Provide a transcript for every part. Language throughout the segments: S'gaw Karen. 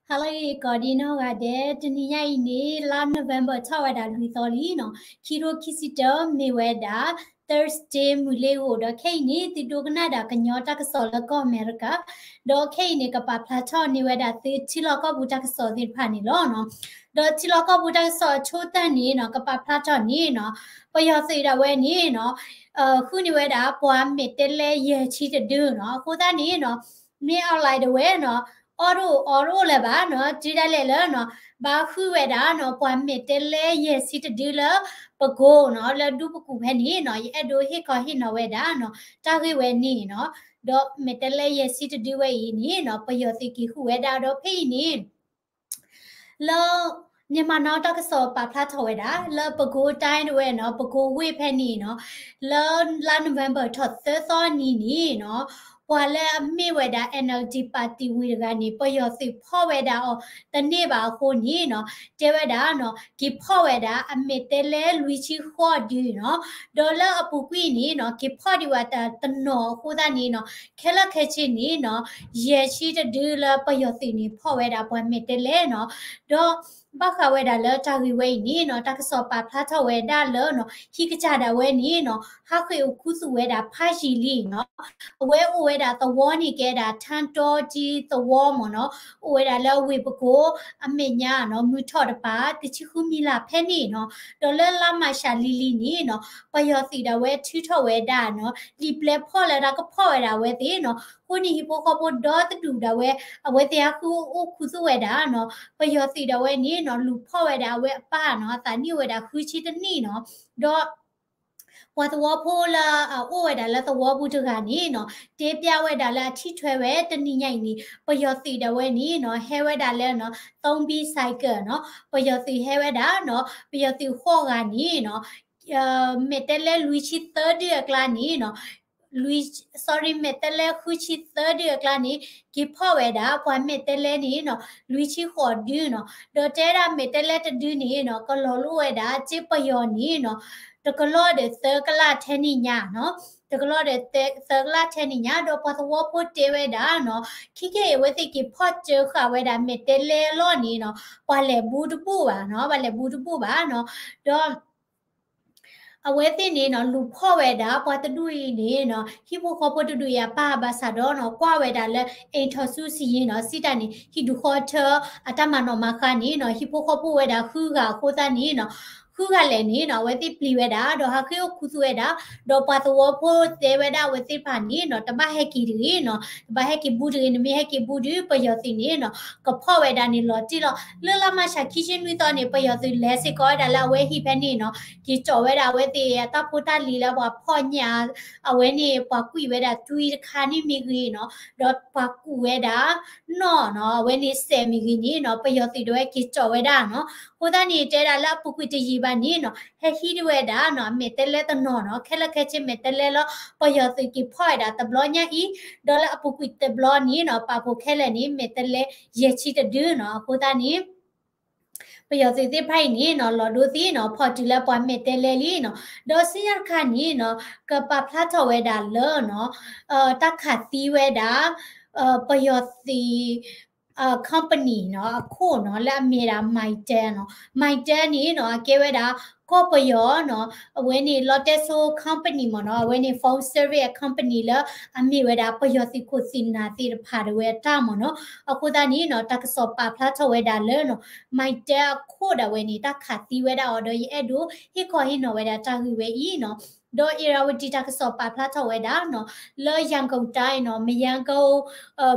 ဟါလၢအဂ့ၤ ကိးဒံနီၢ်ဂၤဒဲး, တနံၤညါအံၤန့ၣ် လါ November ထီၣ်ဝဲဒၣ်လွံၢ်သီလံနီၤ, ခံထိခံဆံတၢ မ့ၢ်ဝဲဒၣ် Thursday မုၢ်လ့ၤဧိၤ, ဒီးခဲအံၤန့ၣ် သုဒိကနၣ်ဒၣ်ကညီတၢ်ကစီၣ်လၢကီၢ်အမဲရကၤ, ဒီးခဲအံၤန့ၣ် ကပာ်ဖျါထီၣ်န့ၢ်ဝဲဒၣ်သုထံလီၢ်ကီၢ်ပူၤတၢ်ကစီၣ်သ့ၣ်တဖၣ်န့ၣ်လီၤနီၤ. ဒီးထံလီၢ်ကီၢ်ပူၤတၢ်ကစီၣ်အဆိကတၢၢ်န့ၣ်နီၤ ကပာ်ဖျါထီၣ်န့ၣ်နီၤ, ပယီၤသုးဒၣ်ဝဲန့ၣ်နီၤ ဃုန့ၢ်ဝဲဒၣ်ပှၤမဲာ်တဲးလဲးယဲၢ်ဆံတဒုနီၤ. အဃိသတးန့ၣ်နီၤ မ့ၢ်အီၤလဲၣ်ဒၣ်ဝဲနီၤ အီၣ်တအိၣ်အီတအိၣ်လၢၤဘၣ်နီၤ, တုၤဒၣ်လဲာ်လၢနီၤ ဘၣ်ဃုဝဲဒၣ်နီၤ ပှၤမဲာ်တဲးလဲးယဲၢ်ဆံတဒုလၢပကိနီၤ လၢဒူပကူၣ်ဖဲန့ၣ်နီၤ ယအဲၣ်ဒိးဟ့ၣ်ခီဟ့ၣ်နီၤဝဲဒၣ်နီၤ တၢ်ဂ့ၢ်ဝဲန့ၣ်နီၤ. ဒီးမဲာ်တဲးလဲးယဲၢ်ဆံတဒုဝဲအံၤန့ၣ်နီၤ ပယီၤသုးက့ၤဃုဝဲဒၣ်ဒီးဖဲအံၤန့ၣ် လၢ Myanmar Now တၢ်ကစီၣ်ပာ်ဖျါထီၣ်ဝဲဒၣ် လၢပဲခူးတိုင်းဒၣ်ဝဲနီၤ ပဲခူးဝ့ၢ်ဖဲန့ၣ်နီၤ လၢလါ November ထီၣ်သၢသီအနံၤန့ၣ်နီၤ ပှၤလၢအမ့ၢ်ဝဲဒၣ် NLD party ဝံၤတဂၤန့ၣ် ပယီၤသုးဖီၣ်ဝဲဒၣ်အီၤတန့ၢ်ဘၣ်အဃိန့ၣ်နီၤ တဲဝဲဒၣ်နီၤ က့ၤဖီၣ်ဝဲဒၣ်အမဲာ်တဲးလဲးလွံၢ်ဆံဃိးဒုနီၤ. ဒီးလၢအပူၤကွံာ်န့ၣ်နီၤ က့ၤဖီၣ်ဒံးဝဲတနီၤအဃိသတးန့ၣ်နီၤ ခဲလၢာ်ခဲဆ့န့ၣ်နီၤ ယဲၢ်ဆံတဒုလၢပယီၤသုးန့ၣ်ဖီၣ်ဝဲဒၣ်ပှၤမဲာ်တဲးလဲးနီၤ. ဒီးဘၣ်ဃးဝဲဒၣ်လၢတၢ်ဂ့ၢ်ဝဲအံၤန့ၣ်နီၤ တၢ်ကစီၣ်ပာ်ဖျါထီၣ်ဝဲဒၣ်လၢနီၤ ဟံၣ်ကစၢ်ဒၣ်ဝဲန့ၣ်နီၤ ဟးဃ့ၢ်အိၣ်ခူသူၣ်ဝဲဒၣ်ဖးယံာ်လံနီၤ. အဝဲအိၣ်ဝဲဒၣ်သဝီန့ၣ်ကဲဒၣ် ထန်းတောကြီးသဝီမ့ၢ်နီၤ, အိၣ်ဝဲဒၣ်လၢဝ့ၢ်ပဲခူးအမဲာ်ညါနီၤ မုၢ်ထီၣ်တပၤ တဆံဃုမံၤလၢ်ဖဲန့ၣ်နီၤ. ဒီးလၢလါမၢ်ၡးလံၤလံၤန့ၣ်နီၤ ပယီၤသုးဒၣ်ဝဲထုးထီၣ်ဝဲဒၣ်နီၤ လံာ်ပျဲၢ်ဖီၣ်လၢတၢ်ကဖီၣ်ဝဲဒၣ်အဝဲသ့ၣ်နီၤ. အဃိန့ၣ်ဟံၣ်ဖိဃီဖိဒီတဒူၣ်ဒၣ်ဝဲ အဝဲသ့ၣ်ဟးဃုအိၣ်ခူသူၣ်ဝဲဒၣ်နီၤ ပယီၤသုးဒၣ်ဝဲန့ၣ်နီၤ လူၤဖီၣ်ဝဲဒၣ်အဝဲအပၢ်နီၤ အသးနံၣ်အိၣ်ဝဲဒၣ်ဃုဆံတနံၣ်နီၤ. ဒီး ပှၤသဝီဖိလၢအအိၣ်ဝဲဒၣ်လၢသဝီပူၤတဂၤန့ၣ်နီၤ တဲပျးဝဲဒၣ်လၢအထံၣ်ထွဲဝဲတနံၤညါအံၤန့ၣ် ပယီၤသုးဒၣ်ဝဲန့ၣ်နီၤ ဟဲဝဲဒၣ်လၢနီၤ သုံးဘီးဆိုင်ကယ်နီၤ ပယီၤသုးဟဲဝဲဒၣ်နီၤ ပယီၤသုးဃိးဂၤန့ၣ်နီၤ မဲာ်တဲးလဲးလွံၢ်ဆံသၢဒုအကျါန့ၣ်နီၤ လွံၢ် sorry မဲာ်တဲးလဲးဃုဆံသၢဒုအကျါန့ၣ် က့ၤဖီၣ်ဝဲဒၣ် ပှၤမဲာ်တဲးလဲးန့ၣ်နီၤ လွံၢ်ဆံဃိးဒုနီၤ. ဒီးတဲဒၣ်မဲာ်တဲးလဲးတဒုန့ၣ်နီၤ ကလီၤလိၣ်ဝဲဒၣ် စ့ပယီၤန့ၣ်နီၤ တကလီၢ်ဒီးသၢကလးထဲန့ၣ်ညါနီၤ တကလီၢ်ဒီးသၢကလးထဲန့ၣ်ညါ ဒီးပှၤသဝီဖိတဲဝဲဒၣ်နီၤ ခဲကနံၣ်အံၤ အဝဲသ့ၣ်က့ၤဖီၣ်စၢဃာ်ဝဲဒၣ်မဲာ်တဲးလဲးအလီၢ်န့ၣ်နီၤ ပှၤလဲၤဘူးတဘူးဘၣ်နီၤ ပှၤလဲၤဘူးတဘူးဘၣ်နီၤ. ဒီး အဝဲသ့ၣ်န့ၣ်နီၤ လူၤဖီၣ်ဝဲဒၣ် ပှၤတဒူၣ်အံၤန့ၣ်နီၤ ဟံၣ်ဖိဃီဖိတဒူၣ်အံၤအပၢ်ဘၣ်ဆၣ်ဒီးနီၤ ကွၢ်ဝဲဒၣ်လၢ အိမ်ထောင်စုစာရင်းနီၤ စံးတၢ်န့ၣ် ဟံၣ်ဒူၣ်ဃီထၢအတၢ်မၤနီၣ်မၤဃါန့ၣ်နီၤ ဟံၣ်ဖိဃီဖိဝဲဒၣ်ဃုဂၤအဃိသတးန့ၣ်နီၤ ဃုဂၤလဲၣ်န့ၣ်နီၤ အဝဲသ့ၣ်ပျံၤဝဲဒၣ် ဒီးဟးဃ့ၢ်အိၣ်ခူသူၣ်ဝဲဒၣ် ဒီးပှၤသဝီဖိတဲဝဲဒၣ်အဝဲသ့ၣ်တဖၣ်န့ၣ်နီၤ တဘၣ်ဟဲက့ၤတဂ့ၤနီၤ တဘၣ်ဟဲက့ၤဘူးတဂ့ၤ နမ့ၢ်ဟဲက့ၤဘူးဒီး ပယီၤသုးန့ၣ်နီၤ ကဖီၣ်ဝဲဒၣ်န့ၣ်လီၤတံၢ်လီၤ. လၢလါမၢ်ၡးခံဆံနွံသီန့ၣ် ပယီၤသုးလဲၤစ့ၢ်ကီးဝဲဒၣ်လၢအဝဲဟံၣ်ဖဲန့ၣ်နီၤ က့ၤကၠီၣ်ဝဲဒၣ်အဝဲသ့ၣ်အတၢ်ဖိတၢ်လံၤလၢပှၤဖီၣ်ညၣ် အဝဲန့ၣ် ပှၤကွံာ်ဝဲဒၣ်တွံတခါန့ၣ်မ့ၢ်ဂ့ၤနီၤ ဒီးပှၤကူးဝဲဒၣ်နီၣ်နီၤ အဝဲန့ၣ်စဲးမ့ၢ်ဂ့ၤန့ၣ်နီၤ ပယီၤသုးဒၣ်ဝဲက့ၤကၠီၣ်ဝဲဒၣ်နီၤ. အဃိသတးန့ၣ် တဲဒၣ်လၢအပူၤကွံာ်တယံာ်ဘၣ်န့ၣ်နီၤ ဟဲဟံးဒၣ်ဝဲဒၣ်နီၤ မဲာ်တဲးလဲးတနီၤနီၤ ခဲလၢာ်ခဲဆ့မဲာ်တဲးလဲးလီၤ ပယီၤသုးက့ၤဖီၣ်ဝဲဒၣ်တဘျီညါအံၤ ဒီးလၢအပူၤကွံာ်တဘျီန့ၣ်နီၤ ပာ်ဖှိၣ်ခဲလၢာ်န့ၣ် မဲာ်တဲးလဲးယဲၢ်ဆံတဒုနီၤ. အဃိသတးန့ၣ် ပယီၤသုးသ့ၣ်တဖၣ်အံၤန့ၣ်နီၤ လီၤဒိသ့ၣ်နီၤ ဖီၣ်တုၤလၢပှၤမဲာ်တဲးလဲးလံနီၤ. ဒီးဆူညါတခါန့ၣ်နီၤ ကပာ်ဖျါထီၣ်ဝဲဒၣ်လၢနီၤ တၢ်ခးသံဝဲဒၣ် ပယီၤသုး company နီၤ အခိၣ်နီၤ လၢအမ့ၢ်ဒၣ် Mytel နီၤ. Mytel န့ၣ်နီၤ အကဲဝဲဒၣ် ကီၢ်ပယီၤနီၤ အဝဲန့ၣ် လီတဲစိ company မ့ၢ်နီၤ အဝဲန့ၣ် phone service company လၢအမ့ၢ်ဝဲဒၣ် ပယီၤသုးခိၣ်သုးနၢ်သ့ၣ်တဖၣ်ဒၣ်ဝဲအတၢ်မ့ၢ်နီၤ. အဃိသတးန့ၣ်နီၤ တၢ်ကစီၣ်ပာ်ဖျါထီၣ်ဝဲဒၣ်လၢနီၤ Mytel အခိၣ်ဒၣ်ဝဲန့ၣ် တၢ်ခးသံဝဲဒၣ်အီၤဒီး ယအဲၣ်ဒိးဟ့ၣ်ခီဟ့ၣ်နီၤဝဲဒၣ်တၢ်ဂ့ၢ်ဝဲအံၤနီၤ. ဒီး Irrawaddy တၢ်ကစီၣ်ပာ်ဖျါထီၣ်ဝဲဒၣ်နီၤ လၢ ရန်ကုန်တိုင်းနီၤ မရမ်းကုန်း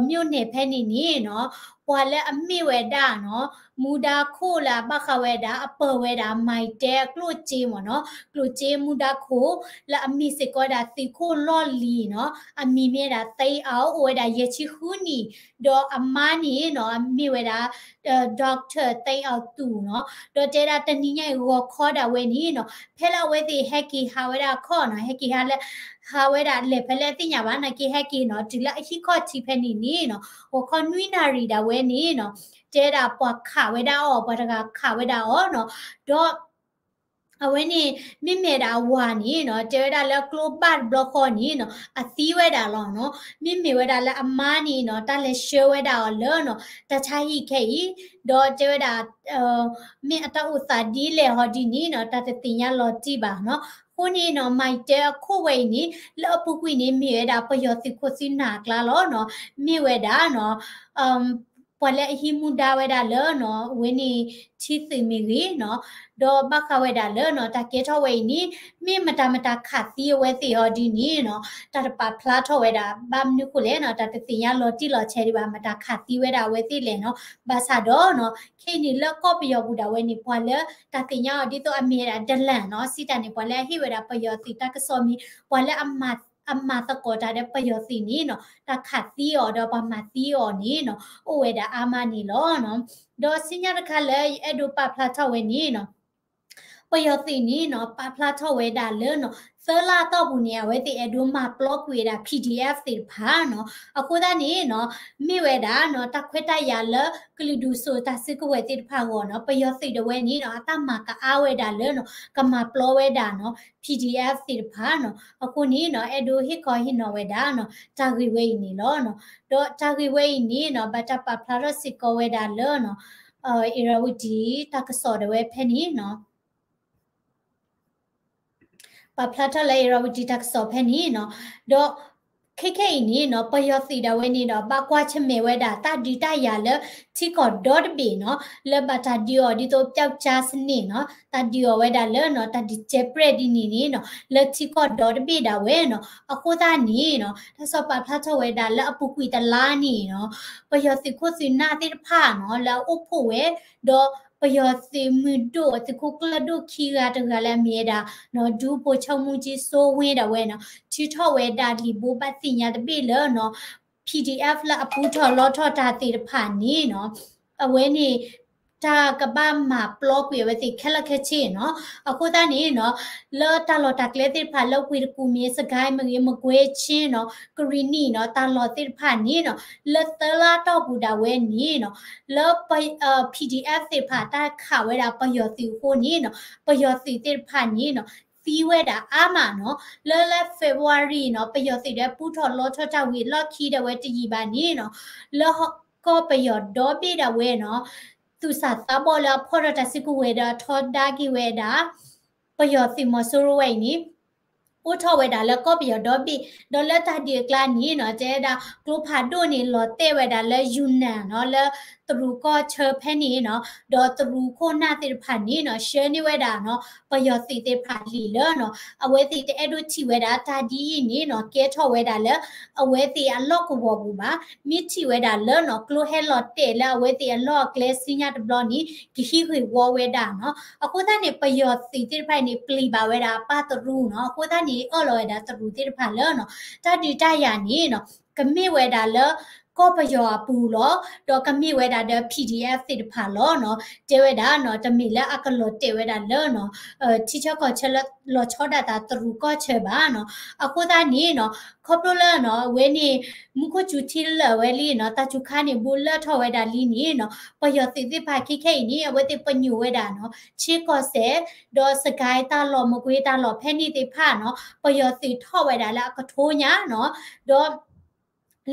မြို့နယ် ဖဲန့ၣ်န့ၣ်နီၤ ပှၤလၢအမ့ၢ်ဝဲဒၣ်နီၤ မူဒါခိၣ်လၢအဘၣ်ဃးဝဲဒၣ် အပၢၢ်ဝဲဒၣ် Mytel အကျိၣ်စ့မ့ၢ်နီၤ ကျိၣ်စ့မူဒါခိၣ် လၢအမ့ၢ်စ့ၢ်ကီးဒၣ်သုးခိၣ်လီၢ်လံၤနီၤ အမံၤမ့ၢ်ဒၣ် သိန်းအောင် အိၣ်ဝဲဒၣ်ယဲၢ်ဆံဃုနံၣ် ဒီးအမါန့ၣ်နီၤ အမ့ၢ်ဝဲဒၣ် doctor သိန်းအောင်သူနီၤ. ဒီးတဲဒၣ်တနံၤညါအံၤ ဂီၤခီဒၣ်ဝဲန့ၣ်နီၤ ဖဲလၢအဝဲသ့ၣ်ဟဲက့ၤဟးဝဲဒၣ်အခီၣ်နီၤ ဟဲက့ၤဟးလၢ ဟးဝဲဒၣ်လဲၤဖဲလၢအသ့ၣ်ညါဘၣ် နာ်က့ဟဲက့ၤနီၤ တုၤလၢအဟံၣ်ခီၣ်ထံးဖဲန့ၣ်န့ၣ်နီၤ ဂီၤခီနွံနၣ်ရံၣ်ဒၣ်ဝဲန့ၣ်နီၤ တဲဒၣ်ပှၤခးဝဲဒၣ်အီၤ ပှၤတဂၤခးဝဲဒၣ်အီၤနီၤ. ဒီး အဝဲန့ၣ် မ့မ့ၢ်ဝဲဒၣ်အဝၤန့ၣ်နီၤ တဲဝဲဒၣ်လၢကျိဘၣ်တဘျီဃီန့ၣ်နီၤ အသံဝဲဒၣ်လီၤနီၤ. မ့မ့ၢ်ဝဲဒၣ်လၢအမါန့ၣ်နီၤ တၢ်လဲၤဆှၢဝဲဒၣ်အီၤလၢနီၤ တၢ်ဆါဟံၣ်ခဲအံၤ ဒီးတဲဝဲဒၣ် မ့ၢ်အတၢ်အိၣ်သးဒ်လဲၣ်ဟီဒ်န့ၣ်နီၤ တၢ်တသ့ၣ်ညါလီၤတံၢ်ဘၣ်နီၤ. အဃိန့ၣ်နီၤ မၤတဲအခိၣ်ဝဲအံၤန့ၣ် လၢအပူၤကွံာ်န့ၣ် မ့ၢ်ဝဲဒၣ်ပယီၤသုးခိၣ်သုးနၢ်အကျါလီၤနီၤ. မ့ၢ်ဝဲဒၣ်နီၤ ပှၤလၢအဟံးမူဒါဝဲဒၣ်လၢနီၤ အဝဲန့ၣ် ထံသုးမ့ၢ်ဂ့ၤနီၤ ဒီးဘၣ်ဃးဝဲဒၣ်လၢနီၤ တၢ်ကဲထီၣ်ဝဲအံၤန့ၣ် မ့ၢ်မတၤမတၤခးသံအဝဲသ့ၣ်ဟီဒ်န့ၣ်နီၤ တၢ်တပာ်ဖျါထီၣ်ဝဲဒၣ် ဘၣ်မနုၤဃိလဲၣ်နီၤ တၢ်တသ့ၣ်ညါလီၤတံၢ်လီၤဆဲးဒံးဘၣ် မတၤခးသံဝဲဒၣ်အဝဲသ့ၣ်လဲၣ်နီၤ. ဘၣ်ဆၣ်ဒီးနီၤ ခဲအံၤန့ၣ်လၢကီၢ်ပယီၤပူၤဒၣ်ဝဲန့ၣ် ပှၤလၢတၢ်သ့ၣ်ညါအီၤဒ်သိးအမ့ၢ်ဝဲဒၣ် ဒလၣ်နီၤ စံးတၢ်န့ၣ် ပှၤလၢအဟ့ၣ်ဝဲဒၣ်ပယီၤသုးတၢ်ကစီၣ်မ့ၢ် ပှၤလၢအ အမၤသကိးတၢ်ဒီးပယီၤသုးန့ၣ်နီၤ တၢ်ခးသံအီၤဒီးပှၤမၤသံအီၤန့ၣ်နီၤ အိၣ်ဝဲဒၣ်အါမးန့ၣ်လီၤနီၤ. ဒီးဆူညါတခါလၢယအဲၣ်ဒိးပာ်ဖျါထီၣ်ဝဲန့ၣ်နီၤ ပယီၤသုးန့ၣ်နီၤ ပာ်ဖျါထီၣ်ဝဲဒၣ်လၢနီၤ သၢလါအတီၢ်ပူၤန့ၣ် အဝဲသ့ၣ်အဲၣ်ဒိးမၤပျီကွံာ်ဝဲဒၣ် PDF သ့ၣ်တဖၣ်နီၤ. အဃိသတးန့ၣ်နီၤ မ့ၢ်ဝဲဒၣ်နီၤ တၢ်ခွဲးတၢ်ယာ်လၢကလုာ်ဒူၣ်စိၤတၢ်စုကဝဲၤသ့ၣ်တဖၣ်အဂီၢ်နီၤ ပယီၤသုးဒၣ်ဝဲန့ၣ်နီၤ အတၢ်မၤကအါဝဲဒၣ်လၢနီၤ ကမၤပျီဝဲဒၣ်နီၤ PDF သ့ၣ်တဖၣ်နီၤ. အဃိန့ၣ်နီၤ အဲၣ်ဒိးဟ့ၣ်ခီဟ့ၣ်နီၤဝဲဒၣ်နီၤ တၢ်ဂ့ၢ်ဝဲအံၤန့ၣ်လီၤနီၤ. ဒီးတၢ်ဂ့ၢ်ဝဲအံၤန့ၣ်နီၤ ဘၣ်တၢ်ပာ်ဖျါထီၣ်စ့ၢ်ကီးဝဲဒၣ်လၢနီၤ အ့ရဝတံ တၢ်ကစီၣ်ဒၣ်ဝဲဖဲန့ၣ်နီၤ ပာ်ဖျါထီၣ်လၢအ့ရဝတံ တၢ်ကစီၣ်ဖဲန့ၣ်နီၤ. ဒီးခဲခဲအံၤန့ၣ်နီၤ ပယီၤသုးဒၣ်ဝဲန့ၣ်ဒီး ဘၣ်ကွၢ်ဆၢၣ်မဲာ်ဝဲဒၣ် တၢ်ဒုးတၢ်ယၤလၢ ထံကီၢ်ဒီတဘ့ၣ်နီၤ လၢဘၣ်တၢ်ဒုးအီၤဒ်သိး ပျောက်ကြားစနစ်နီၤ တၢ်ဒုးအီၤဝဲဒၣ်လၢနီၤ တၢ်ဒုးစဲးပြဲးဒ်န့ၣ်န့ၣ်နီၤ လၢထံကီၢ်ဒီတဘ့ၣ်ဒၣ်ဝဲနီၤ. အဃိသတးန့ၣ်နီၤ တၢ်ကစီၣ်ပာ်ဖျါထီၣ်ဝဲဒၣ်လၢအပူၤကွံာ်တလါန့ၣ်နီၤ ပယီၤသုးခိၣ်သုးနၢ်သ့ၣ်တဖၣ်နီၤ လၢအအိၣ်ဖှိၣ်ဝဲ ဒီးပယီၤသုးမုၢ်ဒိၣ် သုးခိၣ်ကျၢၢ်ဒိၣ်ခံဂၤတဂၤလၢအမ့ၢ်ဝဲဒၣ်နီၤ ဒူဖိချုပ်မှူးကြီးစိုးဝင်းဒၣ်ဝဲနီၤ ထုးထီၣ်ဝဲဒၣ်လံာ်ဘိးဘၣ်သ့ၣ်ညါတဘ့ၣ်လၢနီၤ PDF လၢအပူထီၣ်လီထီၣ်တၢ်သ့ၣ်တဖၣ်န့ၣ်နီၤ အဝဲန့ၣ် တၢ်ကဘၣ်မၤပျီကွံာ်အဝဲသ့ၣ်ခဲလၢာ်ခဲဆ့နီၤ. အဃိသတးန့ၣ်နီၤ လၢတၢ်လီၢ်တၢ်ကျဲသ့ၣ်တဖၣ်လၢဝ့ၢ်တကူၣ်မ့ၢ် စစ်ကိုင်းမ့ၢ်ဂ့ၤ မကွေး ချင်းနီၤ ကရံၣ်နံၣ်နီၤ တၢ်လီၢ်သ့ၣ်တဖၣ်န့ၣ်နီၤ လၢသၢလါတီၢ်ပူၤဒၣ်ဝဲန့ၣ်နီၤ လၢ PDF သ့ၣ်တဖၣ်တၢ်ခးဝဲဒၣ်ပယီၤသုးအဃိန့ၣ်နီၤ ပယီၤသုးသ့ၣ်တဖၣ်န့ၣ်နီၤ သံဝဲဒၣ်အါမးနီၤ. လၢလၢ February နီၤ ပယီၤသုးဒီးပူထီၣ်လီထီၣ်တၢ်ဝံၤအလီၢ်ခံဒၣ်ဝဲတယံာ်ဘၣ်န့ၣ်နီၤ လၢကီၢ်ပယီၤဒီဘ့ၣ်ဒၣ်ဝဲနီၤ သူၣ်စၢ်သးဘီၣ်လၢအဖီၣ်ဒီးတၢ်စုကဝဲၤဒီးအထီဒါက့ၤဝဲဒၣ် ပယီၤသုးမီၤစိရိၤဝဲအံၤန့ၣ် အိၣ်ထီၣ်ဝဲဒၣ်လၢကီၢ်ပယီၤဒီဘ့ၣ် ဒီးလၢတၢ်ဒုးအကျါန့ၣ်နီၤ တဲဝဲဒၣ် ကျိဖးဒိၣ်န့ၣ် လီၤတဲာ်ဝဲဒၣ်လၢ ယူနန် နီၤ လၢတရူးကီၢ်ဆၢဖဲန့ၣ်နီၤ ဒီးတရူးခိၣ်နၢ်သ့ၣ်တဖၣ်န့ၣ်နီၤ ဆှၢန့ၢ်ဝဲဒၣ်နီၤ ပယီၤသုးသ့ၣ်တဖၣ်လံာ်လၢနီၤ အဝဲသ့ၣ်တအဲၣ်ဒိးထံၣ်ဝဲဒၣ်တၢ်ဒ်အံၤန့ၣ်နီၤ ကဲထီၣ်ဝဲဒၣ်လၢ အဝဲသ့ၣ်အလီၢ်ကဝီၤပူၤဘၣ်. မ့ၢ်ထံၣ်ဝဲဒၣ်လၢနီၤ ကျိဟဲလီၤတဲာ်လၢအဝဲသ့ၣ်အလီၢ်အကျဲဆူညါတဘျီန့ၣ် ကဟံးဂ့ၢ်ဝီဝဲဒၣ်နီၤ. အဃိသတးန့ၣ် ပယီၤသုးသ့ၣ်တဖၣ်န့ၣ် ပျံၤဘၣ်ဝဲဒၣ်အပၢ်တရူးနီၤ. အဃိသတးန့ၣ် အၢၣ်လီၤဝဲဒၣ်တရူးသ့ၣ်တဖၣ်လၢနီၤ တၢ်ဒုးတၢ်ယၤန့ၣ်နီၤ ကမ့ၢ်ဝဲဒၣ်လၢ ကီၢ်ပယီၤအပူၤလီၤ. ဒီးကမ့ၢ်ဝဲဒၣ်ဒီး PDF သ့ၣ်တဖၣ်လီၤနီၤ. တဲဝဲဒၣ်နီၤ တမ့ၢ်လၢအကလီၤတဲာ်ဝဲဒၣ်လၢနီၤ ထံဆၢကီၢ်ဆၢလၢလီၤဆီဒၣ်တၢ်တရူးကီၢ်ဆၢဘၣ်နီၤ. အဃိသတးန့ၣ်နီၤ ခီဖျိလၢနီၤ အဝဲန့ၣ် မူခိၣ်စူၤထံလၢာ်ဝဲလံနီၤ တၢ်စူၤခါန့ၣ် ဘိလၢထီၣ်ဝဲဒၣ်လံန့ၣ်နီၤ ပယီၤသုးသ့ၣ်တဖၣ်ခဲခဲအံၤန့ၣ် အဝဲသ့ၣ်ပညိၣ်ဝဲဒၣ်နီၤ ဆ့ကီၢ်စဲၣ် ဒီးစကဲတၢ်လီၢ် မကွ့တၢ်လီၢ်ဖဲန့ၣ်သ့ၣ်တဖၣ်နီၤ ပယီၤသုးထီၣ်ဝဲဒၣ်လၢအကထိညါနီၤ. ဒီး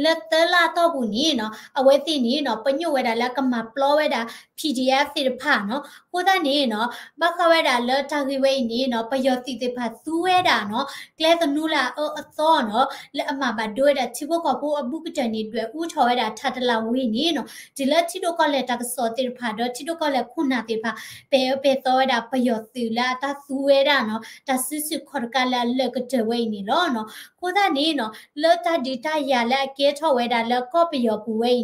လၢသၢလါအတီၢ်ပူၤန့ၣ်နီၤ အဝဲသ့ၣ်န့ၣ်နီၤ ပညိၣ်ဝဲဒၣ်လၢကမၤပျီဝဲဒၣ် PDF သ့ၣ်တဖၣ်နီၤ. အဃိသတးန့ၣ်နီၤ ဘၣ်ဃးဝဲဒၣ်လၢတၢ်ဂ့ၢ်ဝဲအံၤန့ၣ်နီၤ ပယီၤသုးသ့ၣ်တဖၣ်သူဝဲဒၣ်နီၤ ကျဲသနူလၢအအၢအသီနီၤ လၢအမၤဘၣ်ဒိဝဲဒၣ်ထံဖိကီၢ်ဖိအဘူးကတၢၢ်န့ၣ် ဒွဲၣ်အူထီၣ်ဝဲဒၣ်ထးတလးဝံၤန့ၣ်နီၤ တုၤလၢထံဒိၣ်ကီၢ်လဲၢ်တၢ်ကစီၣ်သ့ၣ်တဖၣ် ဒီးထံဒိၣ်ကီၢ်လဲၢ်ခိၣ်နၢ်သ့ၣ်တဖၣ် ပဲာ်အၢပဲာ်သီဝဲဒၣ်ပယီၤသုးလၢအတၢ်သူဝဲဒၣ်နီၤ တၢ်စုဆူၣ်ခီၣ်တကးလၢအလၢာ်ကတၢၢ်ဝဲအံၤန့ၣ်လီၤနီၤ. အဃိသတးန့ၣ်နီၤ လၢတၢ်ဒုးတၢ်ယၤလၢအကဲထီၣ်ဝဲဒၣ်လၢကီၢ်ပယီၤပူၤဝဲ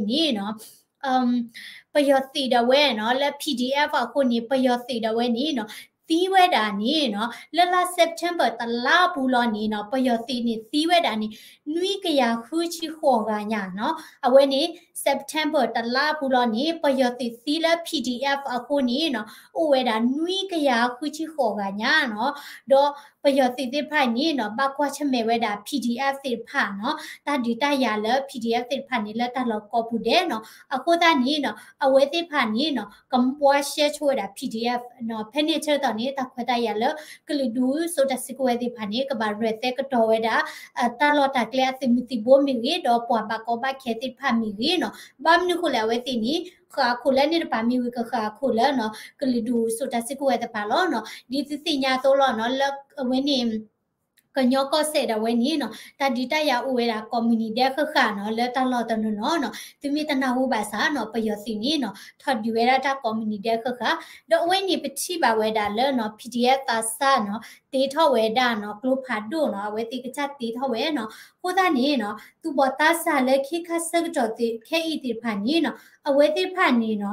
အံၤန့ၣ်နီၤ ပယီၤသုးဒၣ်ဝဲနီၤ လၢ PDF အဃိန့ၣ် ပယီၤသုးဒၣ်ဝဲန့ၣ်နီၤ သံဝဲဒၣ်န့ၣ်နီၤ လၢလါ September တလါပူၤလီၤန့ၣ်နီၤ ပယီၤသုးန့ၣ်သံဝဲဒၣ်န့ၣ် နွံကယၤဃုဆံဃိးဂၤညါနီၤ. အဝဲန့ၣ် September တလါအပူၤလီၤန့ၣ် ပယီၤသုးသံလၢ P D F အဃိန့ၣ်နီၤ အိၣ်ဝဲဒၣ်နွံကယၤဃုဆံဃိးဂၤညါနီၤ. ဒီးပယီၤသုးသ့ၣ်တဖၣ်န့ၣ်နီၤ ဘၣ်ကွၢ်ဆၢၣ်မဲာ်ဝဲဒၣ် P D F သ့ၣ်တဖၣ်နီၤ တၢ်ဒုးတၢ်ယၤလၢ P D F သ့ၣ်တဖၣ်န့ၣ် လၢတၢ်လီၢ်ကိးပူၤဒဲးနီၤ. အဃိသတးန့ၣ်နီၤ အဝဲသ့ၣ်တဖၣ်န့ၣ်နီၤ ကဘှါရှဲဆိဝဲဒၣ် P D F နီၤ. ဖဲန့ၣ်ဆၢကတီၢ်န့ၣ် တၢ်ခွဲးတၢ်ယာ်လၢ ကလုာ်ဒူၣ်စိတၢ်စုကဝဲၤသ့ၣ်တဖၣ်န့ၣ် ကဘၣ်ရဲၣ်သဲကတီၤဝဲဒၣ် တၢ်လီၢ်တၢ်ကျဲအသုးမုၢ်သံၣ်ဘိမ့ၢ်ဂ့ၤ ဒီးပှၤဘၣ်ကီဘၣ်ခဲသ့ၣ်တဖၣ်မ့ၢ်ဂ့ၤနီၤ. ဘၣ်မနုၤဃိလဲၣ် အဝဲသ့ၣ်န့ၣ် ဃၣ်အခိၣ်လၢန့ၣ်တပၤမ့ၢ်ဝံၤ ကဃၣ်အခိၣ်လၢနီၤ ကလုာ်ဒူၣ်စိတၢ်စုကဝဲၤသ့ၣ်တဖၣ်လီၤနီၤ. ဒ်သုသ့ၣ်ညါအသိးလီၤနီၤ လၢအဝဲန့ၣ် ကညီကီၢ်စဲၣ်ဒၣ်ဝဲန့ၣ်နီၤ တၢ်ဒုးတၢ်ယၤအိၣ်ဝဲဒၣ်ကိးမုၢ်နံၤဒဲးဃၣ်ဃၣ်နီၤ လၢတၢ်လီၢ်တနီၤနီၤနီၤ. သုမ့ၢ်တနၢ်ဟူဘၣ်ဆၣ်နီၤ ပယီၤသုးန့ၣ်နီၤ ထီၣ်ဒုးဝဲဒၣ်တၢ်ကိးမုၢ်နံၤဒဲးဃၣ်ဃၣ် ဒီးအဝဲန့ၣ်ပထံၣ်ဘၣ်ဝဲဒၣ်လၢနီၤ P D F သးစၢ်နီၤ တ့ထီၣ်ဝဲဒၣ်နီၤ ကျိဖးဒိၣ်နီၤ အဝဲသ့ၣ်ကစၢ်တ့ထီၣ်ဝဲနီၤ. အဃိသတးန့ၣ်နီၤ သူၣ်ဘီၣ်သးစၢ်လၢခ့ခါဆၢကတီၢ်သ့ၣ်ခဲအံၤသ့ၣ်တဖၣ်န့ၣ်နီၤ အဝဲသ့ၣ်တဖၣ်န့ၣ်နီၤ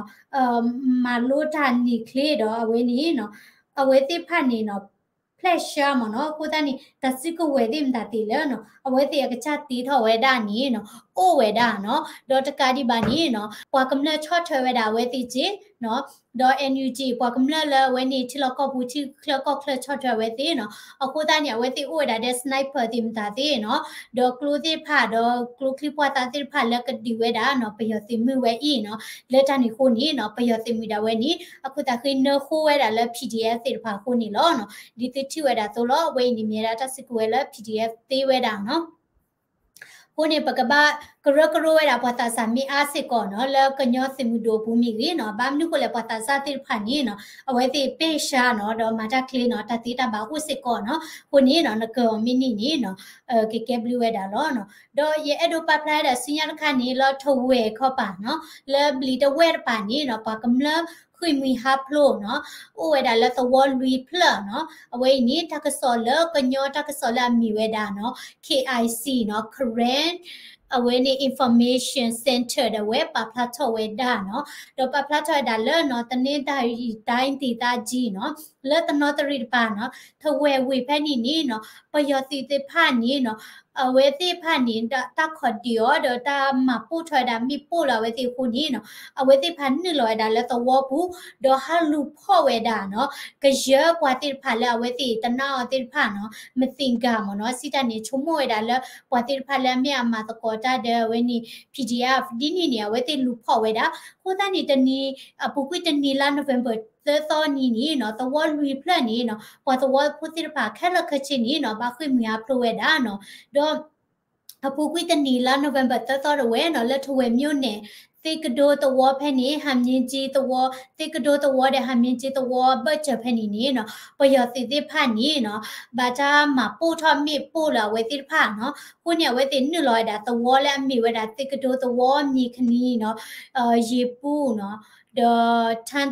မၤလိတၢ်န့ၣ်ချ့ဒီးအဝဲန့ၣ်နီၤ အဝဲသ့ၣ်တဖၣ်န့ၣ်နီၤ ဖျဲၣ်ဆှါမ့ၢ်နီၤ. အဃိသတးန့ၣ် တၢ်စုကဝဲၤသ့ၣ်မတၤသ့ၣ်လၢနီၤ အဝဲသ့ၣ်အကစၢ်တ့ထီၣ်ဝဲဒၣ်န့ၣ်နီၤ အိၣ်ဝဲဒၣ်နီၤ. ဒီးတကးဒံးဘၣ်န့ၣ်နီၤ ပှၤကမျၢၢ်ဆီၣ်ထွဲဝဲဒၣ်အဝဲသ့ၣ်က့နီၤ ဒီး N U G ပှၤကမျၢၢ်လၢအဝဲန့ၣ် ထံလီၢ်ကီၢ်ပူၤ ထံချၢကီၢ်ချၢဆီၣ်ထွဲအဝဲသ့ၣ်နီၤ. အဃိသတးန့ၣ် အဝဲသ့ၣ်အိၣ်ဝဲဒၣ်ဒီး sniper သ့ၣ်မတၤသ့ၣ်နီၤ ဒီးကျိသ့ၣ်တဖၣ် ဒီးကျိချံပှၢ်သၣ်သ့ၣ်တဖၣ်လၢကဒုးဝဲဒၣ်နီၤ ပယီၤသုးမုၢ်ဝဲအံၤနီၤ. လၢတၢ်န့ၣ်အဃိန့ၣ်နီၤ ပယီၤသုးမုၢ်ဒၣ်ဝဲန့ၣ် အခိၣ်သးဃ့နၢဃိဝဲဒၣ်လၢ P D F သ့ၣ်တဖၣ်အဃိန့ၣ်လီၤနီၤ. ဒ်သုထံၣ်ဝဲဒၣ်အသိးလီၤ အဝဲအံၤန့ၣ်မ့ၢ်ဝဲဒၣ်တၢ်စုကဝဲၤလၢ P D F သ့ဝဲဒၣ်နီၤ. အဃိန့ၣ် ပကဘၣ်ကရၢကရိဝဲဒၣ်ပှၤသးစၢ်မ့ၢ်အါစ့ၢ်ကီးနီၤ လၢကညီသုးမုၢ်ဒိၣ်အပူၤမ့ၢ်ဂ့ၤနီၤ. ဘၣ်မနုၤဃိလဲၣ် ပှၤသးစၢ်သ့ၣ်တဖၣ်န့ၣ်နီၤ အဝဲသ့ၣ်ပဲာ်ဆှါနီၤ ဒီးမၤတၢ်ချ့နီၤ တၢ်သ့တၢ်ဘၣ်အိၣ်စ့ၢ်ကီးနီၤ. အဃိန့ၣ်နီၤ နကၢၤအီၤမ့ၢ်န့ၢ်န့ၣ်နီၤ ကကဲဘျုးဝဲဒၣ်လီၤနီၤ. ဒီးယအဲၣ်ဒိးပာ်ဖျါဝဲဒၣ်ဆူညါတခါန့ၣ် လၢထဝဲၢ်ခီပၤနီၤ လၢဘျံးတဝဲၢ်တပၤန့ၣ်နီၤ ပှၤကမျၢၢ်ဃ့ၢ်မှံဟးဖျိးနီၤ အိၣ်ဝဲဒၣ်လၢသဝီလွံၢ်ဖျၢၣ်နီၤ. အဝဲအံၤန့ၣ် တၢ်ကစီၣ်လၢကညီတၢ်ကစီၣ်လၢအမ့ၢ်ဝဲဒၣ်နီၤ K I C နီၤ Karen အဝဲန့ၣ် Information Center ဒၣ်ဝဲပာ်ဖျါထီၣ်ဝဲဒၣ်နီၤ. ဒီးပာ်ဖျါထီၣ်ဝဲဒၣ်လၢနီၤ တနင်္သာရီတိုင်းဒေသကြီးနီၤ လၢတနီသရံၣ်တပၤနီၤ ထဝဲၢ်ဝ့ၢ်ဖဲန့ၣ်န့ၣ်နီၤ ပယီၤသုးသ့ၣ်တဖၣ်န့ၣ်နီၤ အဝဲသ့ၣ်တဖၣ်န့ၣ် တၢ်ခီၣ်ဒုးအီၤ ဒီးတၢ်မၤပိၢ်ထီၣ်ဝဲဒၣ်မ့ၣ်ပိၢ်လၢအဝဲသ့ၣ်အဃိန့ၣ်နီၤ အဝဲသ့ၣ်တဖၣ်နုာ်လီၤဝဲဒၣ်လၢသဝီပူၤ ဒီးဟးလူၤဖီၣ်ဝဲဒၣ်နီၤ ကယၢပှၤသ့ၣ်တဖၣ်လၢအဝဲသ့ၣ်တနာ်အီၤသ့ၣ်တဖၣ်နီၤ မသင်္ကာ မ့ၢ်နီၤ စံးတၢ်န့ၣ် ဆိကမိၣ်ဝဲဒၣ်လၢ ပှၤသ့ၣ်တဖၣ်လၢအမ့ၢ်အမၤသကိးတၢ်ဒီးအဝဲန့ၣ် P D F ဒ်န့ၣ်န့ၣ် အဝဲသ့ၣ်လူၤဖီၣ်ဝဲဒၣ်. အဃိသတးန့ၣ် တနံၤ အပူၤကွံာ်တနံၤလါ November သၢသီနံၤန့ၣ်နီၤ သဝီလွံၢ်ဖျၢၣ်န့ၣ်နီၤ ပှၤသဝီဖိသ့ၣ်တဖၣ်ခဲလၢာ်ခဲဆ့န့ၣ်နီၤ ဘၣ်ဃ့ၢ်မှံဟးဖျိးဝဲဒၣ်နီၤ. ဒီး အပူၤကွံာ်တနံၤလါ November သၢသီတဝဲနီၤ လၢထဝဲၢ်မြို့နယ် သ့ကဒိသဝီဖဲန့ၣ် ဟၣ်မၠ့ကၠ့သဝီ သ့ကဒိသဝီဒီး ဟၣ်မၠ့ကၠ့သဝီဘၢၣ်စၢၤဖဲန့ၣ်န့ၣ်နီၤ ပယီၤသုးသ့ၣ်တဖၣ်န့ၣ်နီၤ ဘၣ်တၢ်မၤပိၢ်ထီၣ်မ့ၣ်ပိၢ်လၢအဝဲသ့ၣ်တဖၣ်နီၤ. အဃိန့ၣ် အဝဲသ့ၣ်နုာ်လီၤဝဲဒၣ်သဝီလၢအမ့ၢ်ဝဲဒၣ် သ့ကဒိသဝီ မ့ၢ်ခနံၤနီၤ ယ့ၤပူနီၤ ဒီး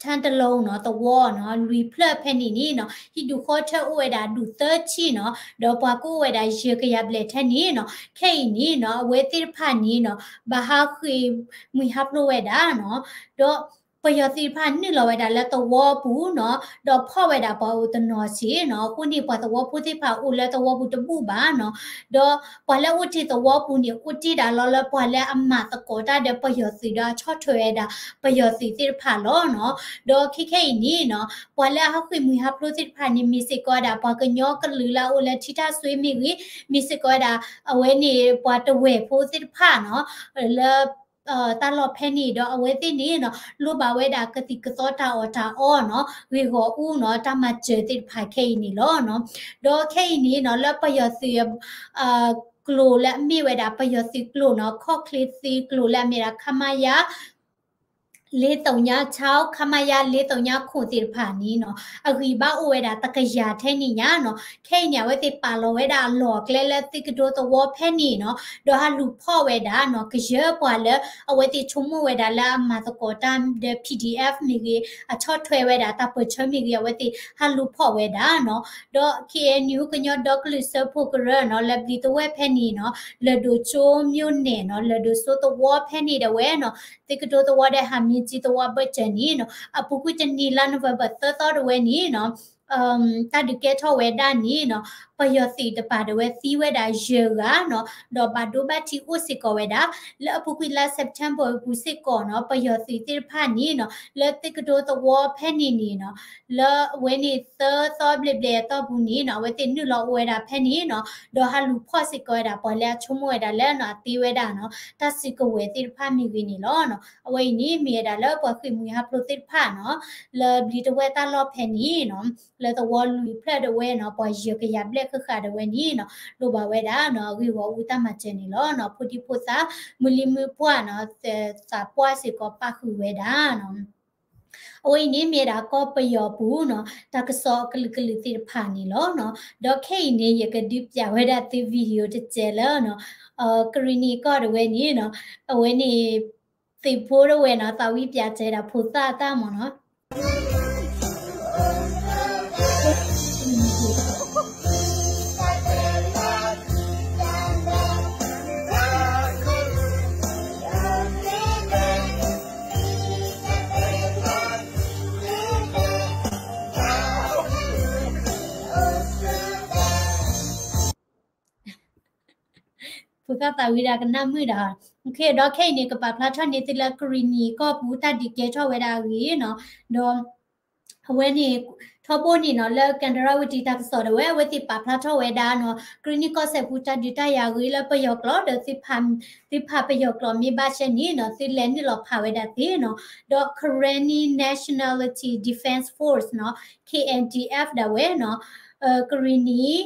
ထၢတလိနီၤ သဝီနီၤ လွံၢ်ဖျၢၣ်ဖဲန့ၣ်န့ၣ်နီၤ ဟံၣ်ဒူၣ်ဃီထၢအိၣ်ဝဲဒၣ်ဒူၣ်သၢဆံနီၤ ဒီးပှၤကအိၣ်ဝဲဒၣ်ယဲၢ်ကယၤဘျဲၣ်ထဲန့ၣ်နီၤ ခဲအံၤန့ၣ်နီၤ အဝဲသ့ၣ်တဖၣ်န့ၣ်နီၤ ဘၣ်ဟးဃ့ၢ်မှံဟးဖျိးဝဲဒၣ်နီၤ ဒီးပယီၤသုးတဖၣ်နုာ်လီၤဝဲဒၣ်လၢသဝီပူၤနီၤ ဒီးဖီၣ်ဝဲဒၣ်ပှၤအိၣ်တနီၤစ့ၢ်နီၤ အဃိန့ၣ် ပှၤသဝီဖိသ့ၣ်တဖၣ်အိၣ်လၢသဝီပူၤတဘူၣ်ဘၣ်နီၤ ဒီးပှၤလၢအအိၣ်တ့ၢ်သဝီပူၤန့ၣ် အိၣ်တ့ၢ်ဒၣ်လီၤလၢပှၤလၢအမၤသကိးတၢ်ဒီးပယီၤသုးဒီးအဆီၣ်ထွဲဝဲဒၣ် ပယီၤသုးသ့ၣ်တဖၣ်လီၤနီၤ. ဒီးခဲခဲအံၤန့ၣ်နီၤ ပှၤလၢအဟးဃ့ၢ်မှံဟးဖျိးသ့ၣ်တဖၣ်န့ၣ် မ့ၢ်စ့ၢ်ကီးဝဲဒၣ် ပှၤကညီကလုာ်လၢအအိၣ်လၢထံတၢ်စွ့မ့ၢ်ဂ့ၤ, မ့ၢ်စ့ၢ်ကီးဝဲဒၣ် အဝဲန့ၣ် ပှၤတဝဲၢ်ဖိသ့ၣ်တဖၣ်နီၤ လၢ တၢ်လီၢ်ဖဲန့ၣ်ဒီး အဝဲသ့ၣ်န့ၣ်နီၤ လိၣ်ဘၣ်ဝဲဒၣ်ကသံၣ်ကသီတၢ်အီၣ်တၢ်အီနီၤ ဂ့ၢ်ဂီၢ်အူနီၤ တၢ်မၤစၢၤသ့ၣ်တဖၣ်ခဲအံၤန့ၣ်လီၤနီၤ. ဒီးခဲအံၤန့ၣ်နီၤ လၢပယီၤသုး ကျိာ်လၢအမ့ၢ်ဝဲဒၣ် ပယီၤသုးကျိာ်နီၤ ခီၣ်ချ့သုးကျိာ်လၢအမ့ၢ်ဒၣ် ခမရ လေးသုညခြောက် ခမရ လေးသုညခုနှစ် သ့ၣ်တဖၣ်န့ၣ်နီၤ အဂံၢ်ဘါအိၣ်ဝဲဒၣ်တကယၤထဲန့ၣ်ညါနီၤ. ခဲအံၤန့ၣ် အဝဲသ့ၣ်ပာ်လီၤဝဲဒၣ်အလီၢ်အကျဲလၢသ့ၣ်ကဒိသဝီဖဲန့ၣ်နီၤ ဒီးဟးလူၤဖီၣ်ဝဲဒၣ်နီၤ ကယၢပှၤလၢအဝဲသ့ၣ်ဆိကမိၣ်ဝဲဒၣ်လၢအမၤသကိးတၢ်ဒီး P D F မ့ၢ်ဂ့ၤ အဆီၣ်ထွဲဝဲဒၣ်တၢ်ပၢၢ်ဆၢမ့ၢ်ဂ့ၤ အဝဲသ့ၣ်ဟးလူၤဖီၣ်ဝဲဒၣ်နီၤ. ဒီး K N U ကညီဒီကလုာ်စၢဖှိၣ်ကရၢနီၤ လၢဘျံးတဝဲၢ်ဖဲန့ၣ်နီၤ လၢၢ်ဒိၣ်ကၠိ မြို့နယ် နီၤ လၢၢ်ဒိၣ်စိသဝီဖဲန့ၣ်ဒၣ်ဝဲနီၤ သ့ၣ်ကဒိသဝီဒီး ဟၣ်မ့ၢ်ကၠံသဝီဘၢၣ်စၢၤန့ၣ်နီၤ အပူၤကွံာ်တနံၤလါ November သၢသီတဝဲန့ၣ်နီၤ တၢ်ဒုးကဲထီၣ်ဝဲဒၣ်န့ၣ်နီၤ ပယီၤသုးတပၤဒၣ်ဝဲသံဝဲဒၣ်ယဲၢ်ဂၤနီၤ, ဒီးဘၣ်ဒိဘၣ်ထံးအိၣ်စ့ၢ်ကီးဝဲဒၣ် လၢအပူၤကွံာ်လါ September အပူၤစ့ၢ်ကီးနီၤ, ပယီၤသုးသ့ၣ်တဖၣ်န့ၣ်နီၤ လၢသုးကတိၤသဝီဖဲန့ၣ်န့ၣ်နီၤ, လၢအဝဲန့ၣ်သၢသီဘျဲၣ်ဘျဲၣ်အသီပူၤန့ၣ်နီၤ, အဝဲသ့ၣ်နုာ်လီၤအိၣ်ဝဲဒၣ်ဖဲန့ၣ်နီၤ, ဒီးဟးလူၤဖီၣ်စ့ၢ်ကီးဝဲဒၣ် ပှၤလၢအဆိကမိၣ်ဝဲဒၣ်လၢနီၤ အသ့ဝဲဒၣ်နီၤ တၢ်စုကဝဲၤသ့ၣ်တဖၣ်မ့ၢ်ဂ့ၤန့ၣ်လီၤနီၤ. အဝဲအံၤန့ၣ် မ့ၢ်ဝဲဒၣ်လၢပှၤဃ့ၢ်မှံဟးဖျိးသ့ၣ်တဖၣ်နီၤ လၢဘျံးတဝဲၢ်တၢ်လီၢ်ဖဲန့ၣ်နီၤ လၢသဝီလွံၢ်ဖျၢၣ်ဒၣ်ဝဲနီၤ ပှၤယဲၢ်ကယၤဘျဲၣ်ဃၣ်ဃၣ်ဒၣ်ဝဲန့ၣ်နီၤ လိၣ်ဘၣ်ဝဲဒၣ်နီၤ အဂ့ၢ်ဂီၢ်အူတၢ်မၤစၢၤန့ၣ်လီၤနီၤ. ဖိဒံဖိသၣ် မုၢ်လံမုၢ်ပှၢ်နီၤ သးပှၢ်စ့ၢ်ကီးပာ်ဃုာ်ဝဲဒၣ်နီၤ. အဝဲအံၤန့ၣ်မ့ၢ်ဝဲဒၣ်ကီၢ်ပယီၤပူၤနီၤ တၢ်ကစီၣ်အကလုာ်ကလုာ်သ့ၣ်တဖၣ်န့ၣ်လီၤနီၤ. ဒီးခဲအံၤန့ၣ် ယကဒုးပျးဝဲဒၣ်သု video တစဲးလၢနီၤ ကရံၣ်နံၣ်ကီၢ်ဒၣ်ဝဲန့ၣ်နီၤ အဝဲန့ၣ် သုးဖိဒၣ်ဝဲနီၤ သးဝံၣ်ပျးစဲးဒၣ်ဖိသၣ်အတၢ်မးနီၤ ဖိသၣ်သးဝံၣ်ဒၣ်ကနၣ်မုာ်ဒၣ်, ဒီးခဲအံၤန့ၣ် ကပာ်ဖျါထီၣ်န့ၢ်သုလၢကရံၣ်နံၣ်ကီၢ်ပူၤတၢ်ဒုးကဲထီၣ်ဝဲဒၣ်အဂ့ၢ်နီၤ, ဒီး အဝဲန့ၣ် ထီဘိန့ၣ်နီၤ လၢကန္တရဝတံတၢ်ကစီၣ်ဒၣ်ဝဲ အဝဲသ့ၣ်ပာ်ဖျါထီၣ်ဝဲဒၣ်နီၤ ကရံၣ်နံၣ်ကီၢ်စဲၣ်ပူၤတၢ်ဒုးတၢ်ယၤအဂ့ၢ်လၢပယီၤကျိာ်ဒီး သုဖးပယီၤကျိာ်မ့ၢ်ဘၣ်ဆၣ်န့ၣ်နီၤ သုလဲၤနုာ်လီၤဖးဝဲဒၣ်သ့နီၤ, ဒီး Karenni Nationality Defense Force နီၤ K N D F ဒၣ်ဝဲနီၤ ကရံၣ်နံၣ်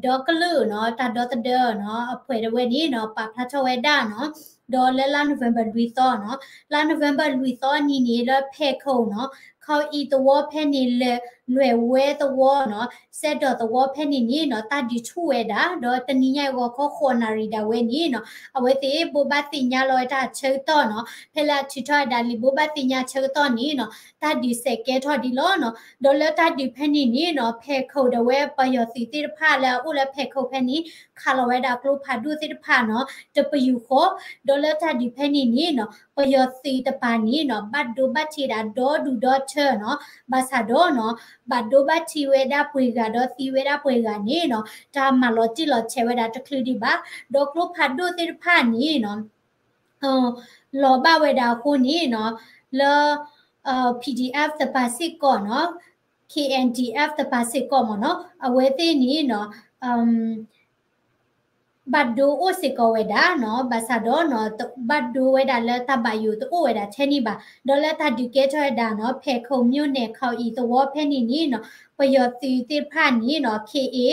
ဒီကလုာ်နီၤ တၢ်ဒီသဒၢနီၤ အဖှဲးဒၣ်ဝဲန့ၣ်နီၤ ပာ်ဖျါထီၣ်ဝဲဒၣ်နီၤ, ဒီးလၢလါ November လွံၢ်သီနီၤ, လါ November လွံၢ်သီအနံၤန့ၣ် လၢဖဲးခိၣ်နီၤ ခီအံၤသဝီဖဲန့ၣ် လဲၤလွဲၢ်ဝဲသဝီနီၤ စဲးဒီးသဝီဖဲန့ၣ်န့ၣ်နီၤ တၢ်ဒုးဆူၣ်ဝဲဒၣ် ဒီးတနံၤညါအံၤဂီၤခီဃိးနၣ်ရံၣ်ဒၣ်ဝဲန့ၣ်နီၤ အဝဲသ့ၣ်ဘိးဘၣ်သ့ၣ်ညါလီၤဝဲတၢ်ဆၢကတီၢ်နီၤ ဖဲလၢအထုးထီၣ်ဝဲဒၣ်လံာ်ဘိးဘၣ်သ့ၣ်ညါဆၢကတီၢ်န့ၣ်နီၤ တၢ်ဒုးစဲးကဲထီၣ်ဒံးလီၤနီၤ, ဒီးလၢတၢ်ဒုးဖဲန့ၣ်န့ၣ်နီၤ ဖဲးခိၣ်ဒၣ်ဝဲပယီၤသုးသ့ၣ်တဖၣ်လၢအအိၣ်လၢဖဲးခိၣ်ဖဲန့ၣ် ခးလီၤဝဲဒၣ်ကျိဖးဒိၣ်သ့ၣ်တဖၣ်နီၤ တပယူာ်ဃီ, ဒီးလၢတၢ်ဒုးဖဲန့ၣ်န့ၣ်နီၤ ပယီၤသုးတပၤန့ၣ်နီၤ ဘၣ်ဒိဘၣ်ထံးဒၣ်ဒီဒူၣ်ဒီထၢနီၤ, ဘၣ်ဆၣ်ဒီးနီၤ ဘၣ်ဒိဘၣ်ထံးဝဲဒၣ်ပှဲၤဂၤဒီးသံဝဲဒၣ်ပှဲၤဂၤန့ၣ်နီၤ တၢ်မၤလီၤတံၢ်လီၤဆဲးဝဲဒၣ်တချုးဒံးဘၣ်, ဒီးကျိဖးဒိၣ်သ့ၣ်တဖၣ်န့ၣ်နီၤ လီၤဘၣ်ဝဲဒၣ်အဃိန့ၣ်နီၤ လၢ P D F တပၤစ့ၢ်ကီးနီၤ K N D F တပၤစ့ၢ်ကီးမ့ၢ်နီၤ အဝဲသ့ၣ်န့ၣ်နီၤ ဘၣ်ဒိအိၣ်စ့ၢ်ကီးဝဲဒၣ်နီၤ ဘၣ်ဆၣ်ဒီးနီၤ ဘၣ်ဒိဝဲဒၣ်လၢတၢ်ဘၣ်ယိၣ်တအိၣ်ဝဲဒၣ်ထဲန့ၣ်ဘၣ်, ဒီးလၢတၢ်ဒုးကဲထီၣ်ဝဲဒၣ်နီၤ ဖဲးခိၣ် မြို့နယ် ခီအံၤသဝီဖဲန့ၣ်န့ၣ်နီၤ ပယီၤသုးသ့ၣ်တဖၣ်န့ၣ်နီၤ K A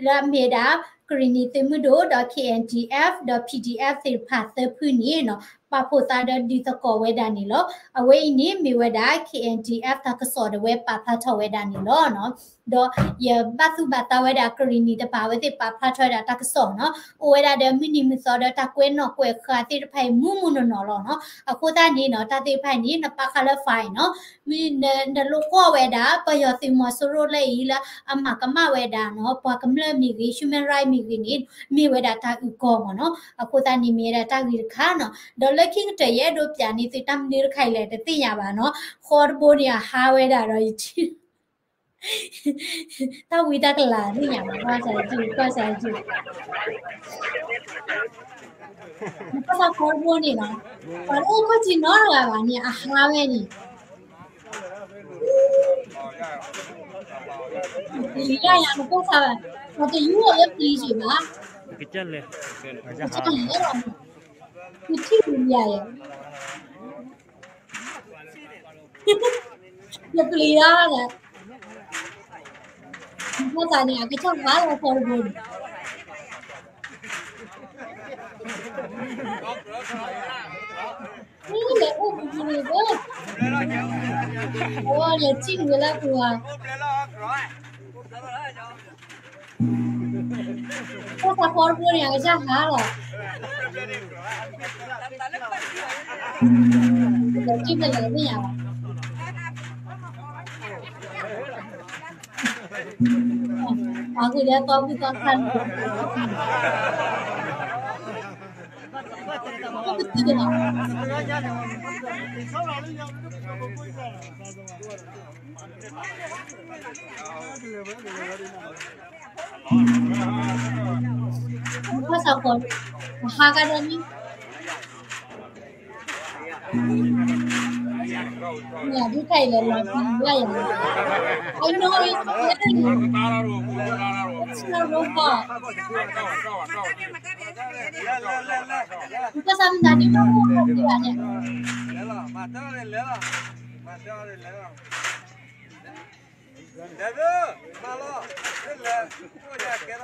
လၢအမ့ၢ်ဝဲဒၣ် ကရံၣ်နံၣ်သုးမုၢ်ဒိၣ်ဒီး K N D F ဒီး P D F သ့ၣ်တဖၣ်သၢဖုန့ၣ်နီၤ ပာ်ဖှိၣ်သးဒီးဒုးသကိးဝဲဒၣ်န့ၣ်လီၤ. အဝဲအံၤန့ၣ်မ့ၢ်ဝဲဒၣ် K N D F တၢ်ကစီၣ်ဒၣ်ဝဲပာ်ဖျါထီၣ်ဝဲဒၣ်န့ၣ်လီၤ. ဒီးယဘၣ်သူၣ်ဘၣ်သးဝဲဒၣ် ကရံၣ်နံၣ်တပၤ အဝဲသ့ၣ်ပာ်ဖျါထီၣ်ဝဲဒၣ်တၢ်ကစီၣ်နီၤ အိၣ်ဝဲဒၣ်ဒီးမုၢ်နံၤမုၢ်သီဒီး တၢ်ကွဲးနီၣ်ကွဲးဃာ်သ့ၣ်တဖၣ်အံၤ မုၢ်မုၢ်နီၢ်နီၢ်လီၤနီၤ. အဃိသတးန့ၣ်နီၤ တၢ်သ့ၣ်တဖၣ်အံၤန့ၣ် နပာ်ဃာ်လၢ file နီၤ မ့ၢ်နလိၣ်ကွီၢ်ဝဲဒၣ် ပယီၤသုးမီၤစိရိၤလၢအံၤလၢအမၤကမၣ်ဝဲဒၣ်နီၤ ပှၤကမျၢၢ်မ့ၢ်ဂ့ၤ human right မ့ၢ်ဂ့ၤန့ၣ် မ့ၢ်ဝဲဒၣ်တၢ်အုၣ်ကီၤမ့ၢ်နီၤ. အဃိသတးန့ၣ်မ့ၢ်ဝဲဒၣ်တၢ်ဂ့ၢ်တခါနီၤ. ဒီးလၢခံကတၢၢ်ယအဲၣ်ဒိးပျးန့ၢ်သုတၢ်မနုၤတခါအံၤလဲၣ် တသ့ၣ်ညါဘၣ်နီၤ. ဃီတဘိန့ၣ်အဟါဝဲဒၣ်ဒီးယထံၣ် တၢ်ဝံတၢ်ကလၤသ့ၣ်ညါဘၣ် ကွၢ်စၢ်ယကၠူၣ် ကွၢ်စၢ်ယကၠူၣ် နကွၢ်စၢ်ဃီတဘိန့ၣ်နီၤ ပှၤတအိၣ်ခီၣ်ထံးနီတဂၤဘၣ်န့ၣ် အဟါဝဲန့ၣ် ပျံၤတၢ်ယၤ နကွၢ်စၢ်ဘၣ် ပှၤတယူးအီၤလၢပျံၤက့ၤဘၣ် ကစၢ်လဲၤ ကစၢ်လဲၤဒီး နထံၣ်ပျံၤယၤယဲ ယပျံၤလီၤဒီး နကွၢ်စၢ်န့ၣ် အကစၢ်ဟါလီၤဃီတဘိန့ၣ် လဲၤအိၣ်ပူၤပူၤန့ၣ်ဘၣ် အဝဲလဲၤစံၣ်ဝဲလၢပူၤဧါ ကွၢ်စၢ်ဃီတဘိန့ၣ် အကစၢ်ဟါလီၤ လဲၤစံၣ်ဖဲလဲၣ်သ့ၣ်ညါဘၣ် ပှၤဂ့ၤလၢသီဘူၣ်သီခါန့ၣ် ပတသ့ၣ်ညါဘၣ် ကွၢ်စးဃီ, ဟါကဒီးန့ၣ်, ဒ်တၢ်အံၤလဲၤလီၤပျံၤဝဲယၤ, I know it's scary. It's not robot. ကွၢ်စးမတၤဒ်တၢ်အိၣ်ခိးပျံၤဘၣ်န့ၣ် တလဲၤလီၤဝဲန့ၣ်, ကစၢ်ခီတဘိတၢ်ဟးဒ်သိး လဲၤကံၣ်ဝဲ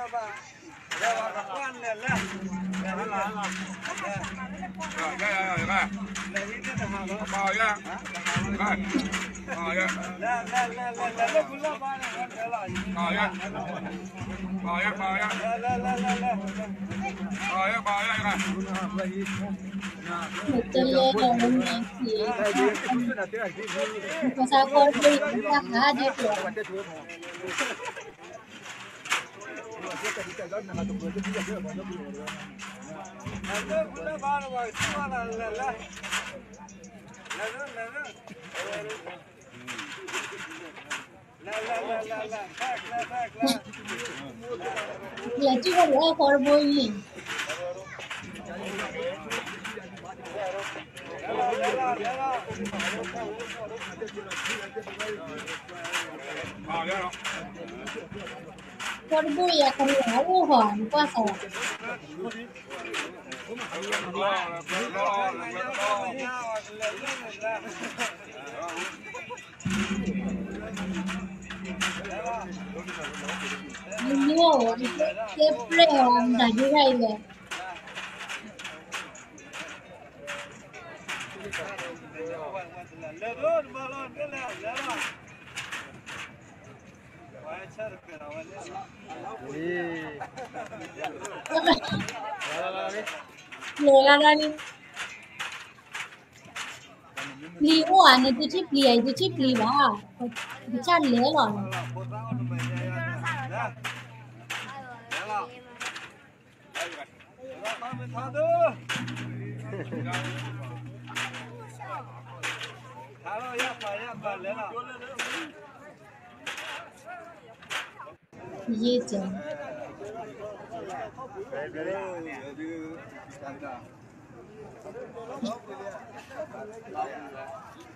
လၢခီတဘိအံၤ ခီတဘိအံၤအကလၤအိၣ်ဟီ နကွၢ်စး မ့ၢ်, ကဲပြဲၢ်အီၤ မတၤဒ်တၢ်အံၤလဲၣ်. လဲၤဂၤဒၣ်လံ, ပျံၤအိၣ်ဧါ, နတထံၣ်ပျံၤဧါ, ယတထံၣ်ပျံၤဘၣ်, ကစၢ်လဲၤလီၤန့ၣ် ယ့ၢ်ကၢ,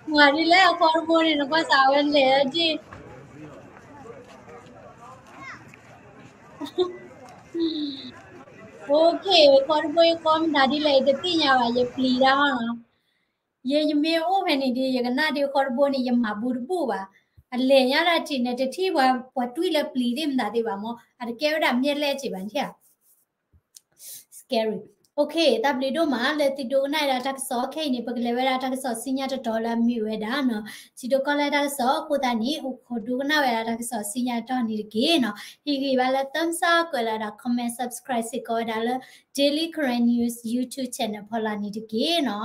မၤဒ်လဲၣ်အခီတဘိန့ၣ် နကွၢ်စးဝဲလဲၤဒ် OK, ခီတဘိယကီမတၤဒ်လဲၣ် ယတသ့ၣ်ညါဘၣ်, ယပျံၤတၢ်ဟီနီၤ. ယဲယမ့ၢ်အိၣ်ဖဲန့ၣ်ဒီး ယကနၣ်ဒ်ခီတဘိန့ၣ် ယမၤဘူးတဘူးဘၣ်. အလဲၤညါတၢ်ထံးန့ၣ် တထံၣ်ပှၤ ပှၤတွံၢ်လၢပျံၤသ့ၣ်မတၤသ့ၣ်ဘၣ်မၢ်, အတကဲဝဲဒၣ်မျဲၢ်လဲၣ်စ့ၢ်ဘၣ်န့ၣ်ဧါ. Scary. OK, တၢ်ဘျုးဒိၣ်မး လၢသုဒိကနၣ်ဝဲဒၣ်တၢ်ကစီၣ်ခဲအံၤန့ၣ် ပကလဲၤဝဲဒၣ်တၢ်ကစီၣ်ဆူညါတတီၤလၢအမ့ၢ်ဝဲဒၣ်နီၤ, ထံဒိၣ်ကီၢ်လဲၢ်တၢ်ကစီၣ်အဃိသတးန့ၣ် အိၣ်ခိးဒိကနၣ်ဝဲဒၣ်တၢ်ကစီၣ်ဆူညါတတီၤန့ၣ်တက့ၢ်နီၤ. ဟ့ၣ်ဂံၢ်ဘါလၢ thumbs up ကွဲးလီၤဒၣ် comment, subscribe စ့ၢ်ကီးဝဲဒၣ်လၢ Daily Karen News YouTube channel ဖီလာ်န့ၣ်တက့ၢ်နီၤ.